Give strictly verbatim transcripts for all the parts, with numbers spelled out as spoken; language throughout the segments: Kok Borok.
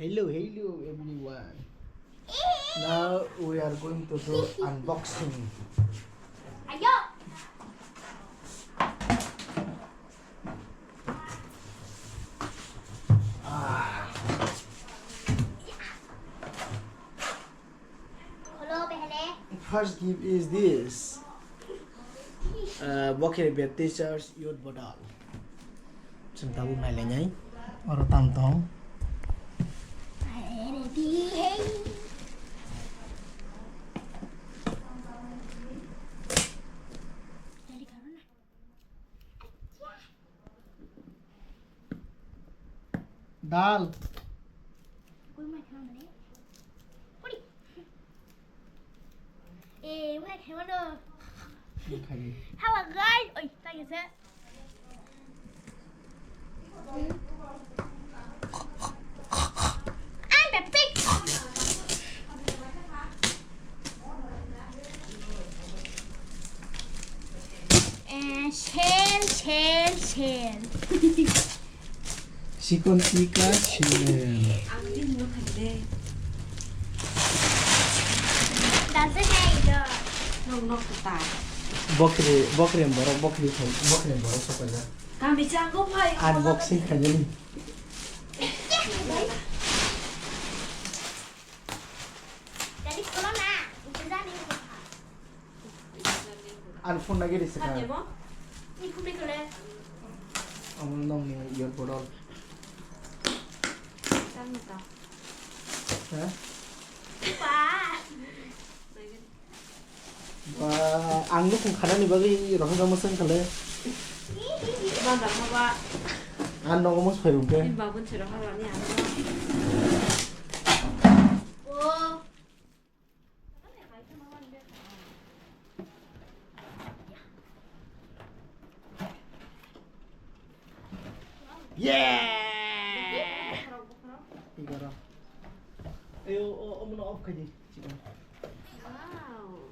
Hello, hello everyone. Now we are going to do unboxing. Ayo. Ah. Kholo pehle. First gift is this. Uh, Bokiri Baptist Church Youth Bodol. Chwng tabuk nailainai. Oro tam tong. Dal. Eh, wai khai mano. Khai. Hello guys. Oi, thank you sir. I'm a pig. Eh, shell, shell, shell. Chikon tikka channel. Ang din mo khaide. Dal se kai do. Nok nok ta. Bokri, bokri borok, bokri thai, bokri borok sopaja. Kami chang go phai. Unboxing khaide ni. Dali kholo na. Intezar nahi hota. Ang phone nagi risi kha. Ni phone nagi kole. Ang nong ni ear bodol. Tang ta. Ha? Pa. Ba, ang nukhung khanani bagwi rohorjak mwsang kale. Bandar ma ba. Ang nogo mos phai rungke. Ni babun se rohor ani ano. O. Yeah! Igara. Ayo, o, o, mano off khai di. Wow.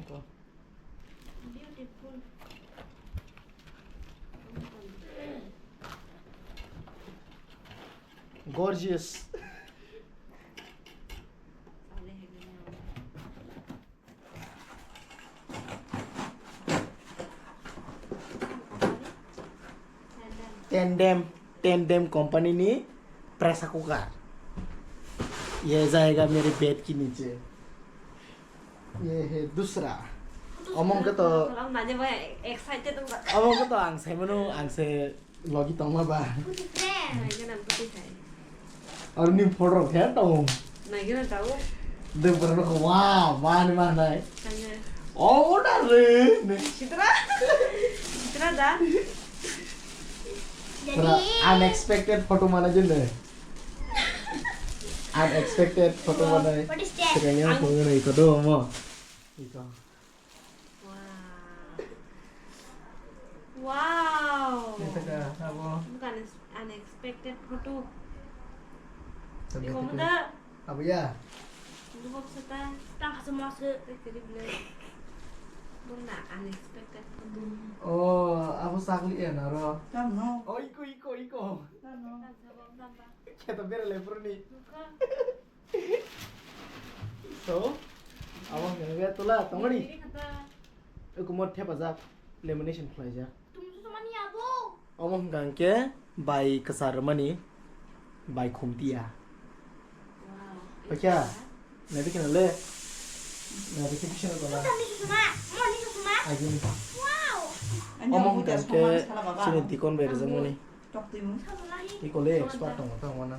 Ito. Beautiful. Gorgeous. Tandem, Tandem company ni pressure cooker. ये जाएगा मेरे bed के नीचे। ये है दूसरा। Omong ke to, excited. Omong ke to ang sai mano, ang se logi tongma ba. Naigena buti hai. Arni photo khe tong. Naigena tao. De pura no wa, wa ni ma nai. Kanya. Oh, da re. Sitra. Sitra da. Pura unexpected photo mana jene. Unexpected photo mana. What is that? Sekanya ang phone ngai ko do mo. Iko. Wow. Wow. Ito ka, abo. Bukan unexpected photo. Sabi ito ka. Iko muda. Abo ya. Bukan seta. Tang kasih masuk. Teri beli. Bunda unexpected photo. Oh, abo sakli ya naro. Tang no. Oh, iko, iko, iko. Tang no. Tang sabang tang ba. Kita beri lepur ni. Bukan. So, abo hwnka khe tola tongmani. Eko mo thepajak lamination khlaijak. Omo hwnka khe bai kwchar rwmani bai khumtiya. Pakya, naidi kheno le. Naidi khe bising tola. Agini. Omo hwnka khe chini dikon bai rwjakmani. Tokti mung. Iko le expert tongo, tamo na.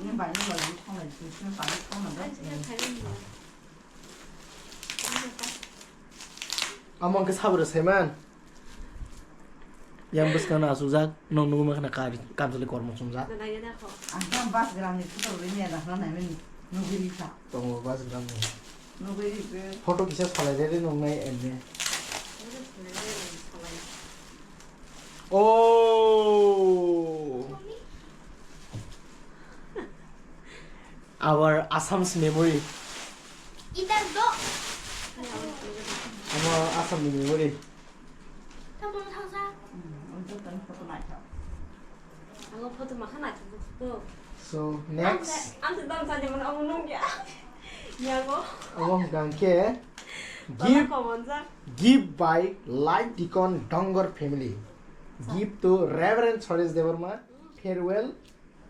Ini banyak lagi, kau lagi, kau lagi, kau lagi. Amo hwnke sabri saiman. Yang bwskang no asukjak, nwng nugwi mankha na kar-, kamchwlwi kormo chumjak. Ang khe bus gram ni photo rwui maya dakhna naimani nugwi rikha. Tongo bus gram ni. Nugwi rikha. Photo kisa salai rede nungnai ende. Oh! Our Assam's memory. Itar do. Our Assam ni memory. Tamo thangsa. Hmm, ang joto ni photo naithok. Ang photo makha naithok to. So, next. Ang se, ang se dam sa jemon ang nung ya. Yago. Omo hwnkha hwnkhe Tala gift, komonjak. Gift by Life Deacon Dongor family. Gift to Reverend Suresh Debbarma. Farewell.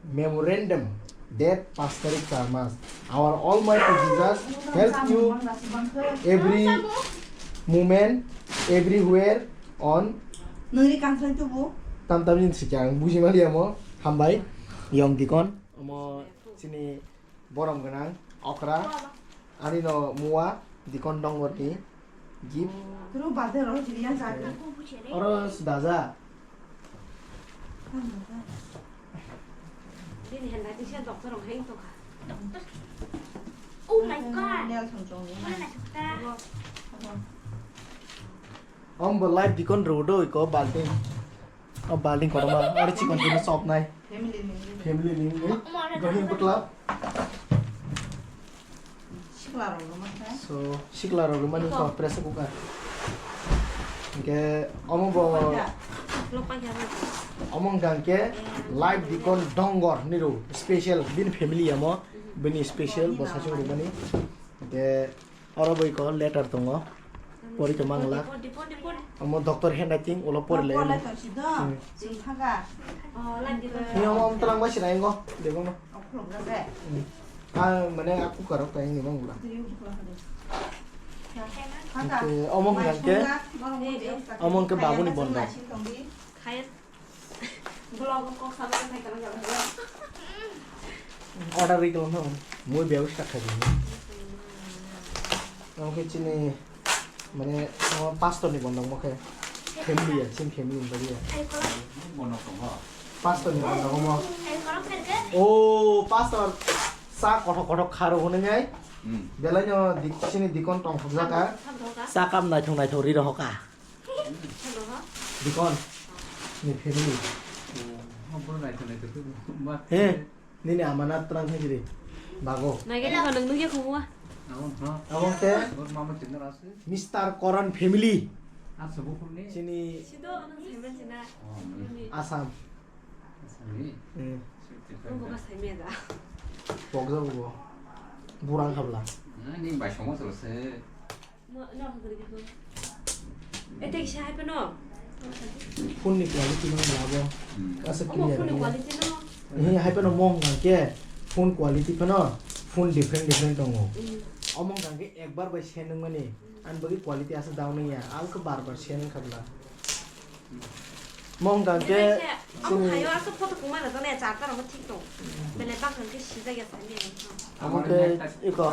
Memorandum, date paanch tarik char mas. Our Almighty Jesus help you every moment, everywhere on. Nini kanthai tubu. Tam tam jin sikya ang buji mali amo. Hambai, yong dikon. Omo chini borom gwnang, okra. Ani no mua, Dikon Dongor ni gift. Kuru bade ro jiri yang sa. Oro sudaja. Bini handwriting se doctor rok hai tongkha. Doctor. Oh my God. Nelson chong ni. Mana naisukta? Om bo life dikon ro do ko balting. O balting kotorma, oro chikon chikon sopnai. Family ni. Family ni, eh? Gohi bwkla. Sikla rok rwma khe? So, sikla rok rwmani kok pressure cooker. Hwnkhe omo bo, omo hwnkha hwnkhe Life Deacon Dongor ni rw special, bini family amo, bini special bo sachung rwmani. Hwnkhe Oro bai ko letter tongo. Pori to mangla. Omo doctor handwriting ulo pori le. Ni omo amtwlang bai sinai ngo. Debo no. Ah, mane aku karok tai ni mangla. Oke, omo hwnkhe, omo hwnkhe babuni bondo. Vlog kok sama kok hai kana jalo. Order ri kalam no. Mui bebas tak khai. Omo khe chini mane omo pastor ni bondong mo khe family ya, chini family ni bari ya. Pastor ni bondong mo. O pastor sa kothok kothok kharo hwnwi ngai. Belai no dik-, chini dikon tong thok jaka. Sa kam naithok naithok ri rohoka. Dikon ni family. He, nini amana twlang khaijri. Bago. Naikhe tongkha nwng nukya khumua. Abo khe Mister Koran family. Chini Sido nwng saiman sina. Assam. Nwng boka saimaya da. Pokjak bo. Burang khabla. Ni bai songo se. Mo, no, hagari ko. Ete kisa hai pano. Phone ni quality no labo. Hmm. Asa clear. Omo phone ni quality no. Ni hai pano mong hwnkha khe phone quality phano phone different different tongo. Hmm. Omo hwnkha khe ekbar bai sen wngmani. Hmm. Ani bagwi quality asa down wngya. Ang khe bar bar sen wngkha bwla. Mong hwnkha khe chini abo hayo asa photo kungma na jana ya charta rok thik tong. Bele bak hwnkhe sijak ya sami ang. Amo khe iko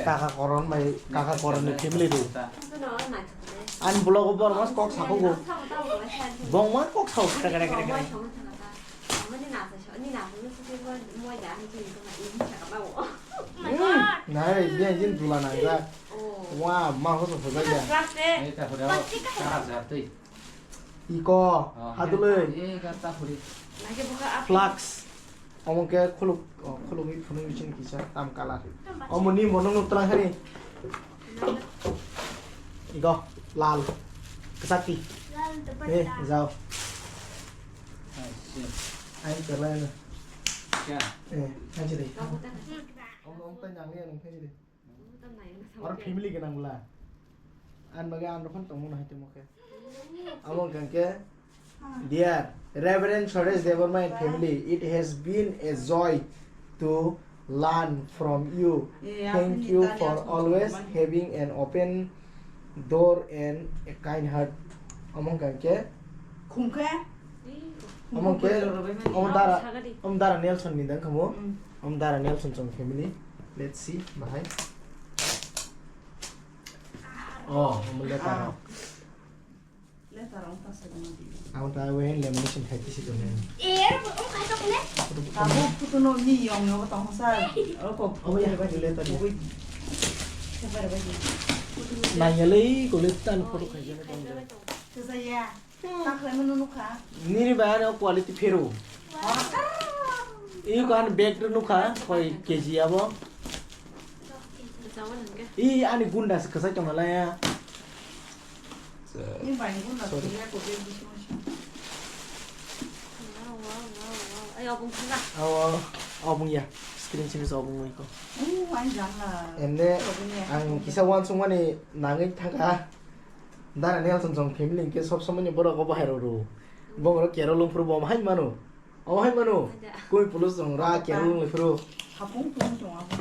kaka koron bai kaka koron ni family do. Ani vlog o bor mas kok sako go. Bong ma kok sao kre kre kre kre. Nai dia jin tula nang ja. Wa ma ho so so ja. Iko, oh, haduloi. Eh, gata huri. Flax. Omo khe khuluk, oh, khulugwi phunugwi chini kisa tam kalar. Omo ni mono nuk tlang hani. Iko, lal. Kesati. Lal dupatta. Eh, jao. Ai, kala na. Kya? Eh, hanchi dei. Omo, omo tanya ngi nang hanchi dei. Oro family gwnang bwla. Ani bagwi ang rokhan tongmano hai tongmo khe. Abo wngkha khe, dear Reverend Suresh Debbarma and family, it has been a joy to learn from you. Thank you for always having an open door and a kind heart. Amo wngkha khe, khumkhe, amo khe, omo dara, omo dara Nelson ni dang kamo. Om Dara Nelson chong family. Let's see, bahai. Oh, omo letter rok. Letter rok ta sa dong di. Ang ta we lamination khai tisi to ne. Eh, ero, um, khai to kene? Abo photo no ni yong yong tong sa. Oro ko. Omo ya, letter ya. Nang ya lei ko letter photo khai jana tong. Kesa ya. Nini bai ano quality phero. I ko ano bag ro nukha, koi K G abo. I ani gunda se kwchai tong nalaya. Ni bai ni bunda Sorry. Kuya ko be bisu musi. Wow, wow, wow, wow. Ay, obong thangka. Aw, aw, obong ya. Screen sini so obong iko. Oh, ay jang la. Ende Obong ya. Ang kisa wansung mani nangwi thangka. Dara Nelson jong family ke sob somoi ni borok obo hai ro ro. Bong ro kero lung phuru bom hai manu. Obo hai manu. Ada. Koi pulo jong ra kero lung phuru. Hapung pung jong abo.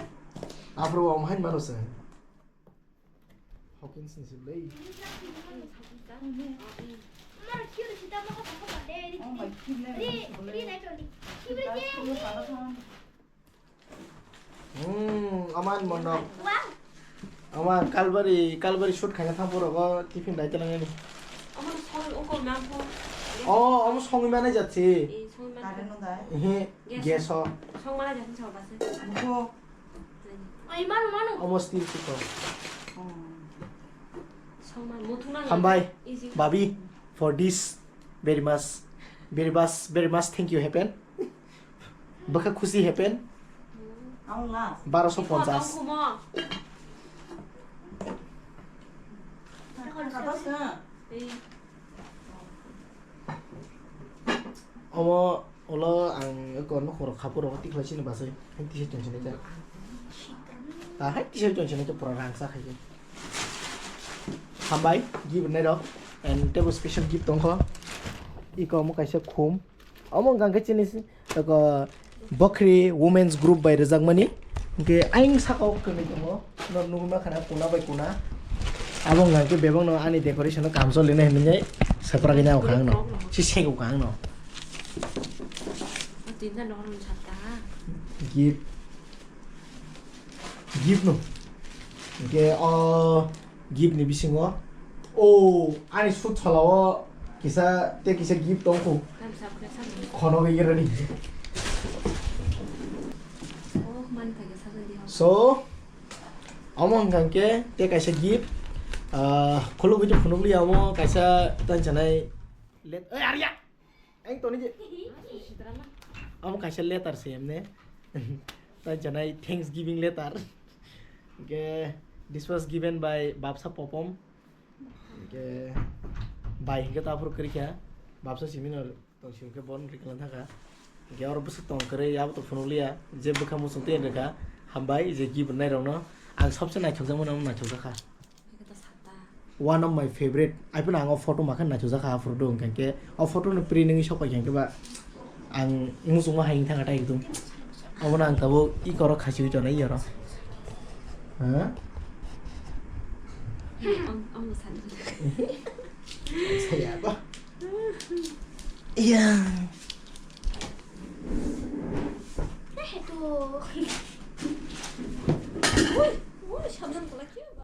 Aphuru bom hai manu se. Hawkins ni siblei. Oh my goodness. Hmm, aman mono. Aman Kalbari, Kalbari shoot khaina thang poro go tiffin dai talang ni. Omo song oko nang pho. Oh, omo songwi mane jatsi. Eh, song mana. Current no dai. He, Gas. Gas ho. Song mana jatsi song base. Buko. Ai, manu, manu. Omo steel cooker. Oh. Song mana, muthung nang. Hambai, Easy. Babi, for this very much, very much, very much thank you happen. Bwkha khusi happen. Ang last. Baro so ponchas. Kata sa. Omo ulo ang eko nukhung rok khapur rok tikhlai chini basai. Hai tisa chonchini ta. Ta hai tisa chonchini ta pura rang sa khai. Hambai, gift nai rok. And tebo special gift tongkho. Iko omo kaisa khum. Omo hwnkha khe chini si, eko Bokhri Women's Group bai rwjakmani. Hwnkhe ayang saka o kwrwi tongo. No nugwi mankha na kuna bai kuna. Abo hwnkha khe bebak no ani decoration o kam choli nai hinwi swprak nai wngkha ang no. Si seng wngkha ang no. Gift. Gift no. Hwnkhe o gift ni bisingo, o, ani sut sala o kisa, tei kisa gift tong kho. Khono gwi rani. So, omo hwnkha khe tei kaisa gift, ah, khulugwi tong phunukliya omo kaisa tang sanai let, oi, arya! Ang toni je. Amo kaisa letter se emne. Tai janai Thanksgiving letter. Hwnkhe this was given by Babsa Popom. Hwnkhe bai hwnkhe ta aphuru kwrwi kha. Babsa simi no tong simi khe bon rikla thaka. Hwnkhe oro bwswk tong kwrwi abo to phunukliya. Je bwkha muchung tei rwkha. Hambai je gift nai rokno. Ang sobse naithokjakmano naithokjakha. One of my favorite. Ai phano ang o photo makha naithokjakha aphuru do hwnkhe o photo no pri nungwi sok paikha hwnkhe ba ang muchungma hai wngthangkha tai ekdum. Obono ang tabuk i korok khasiwi tonwi oro. Ha? Ang, ang sana. Saya apa? Iya. Nah, itu.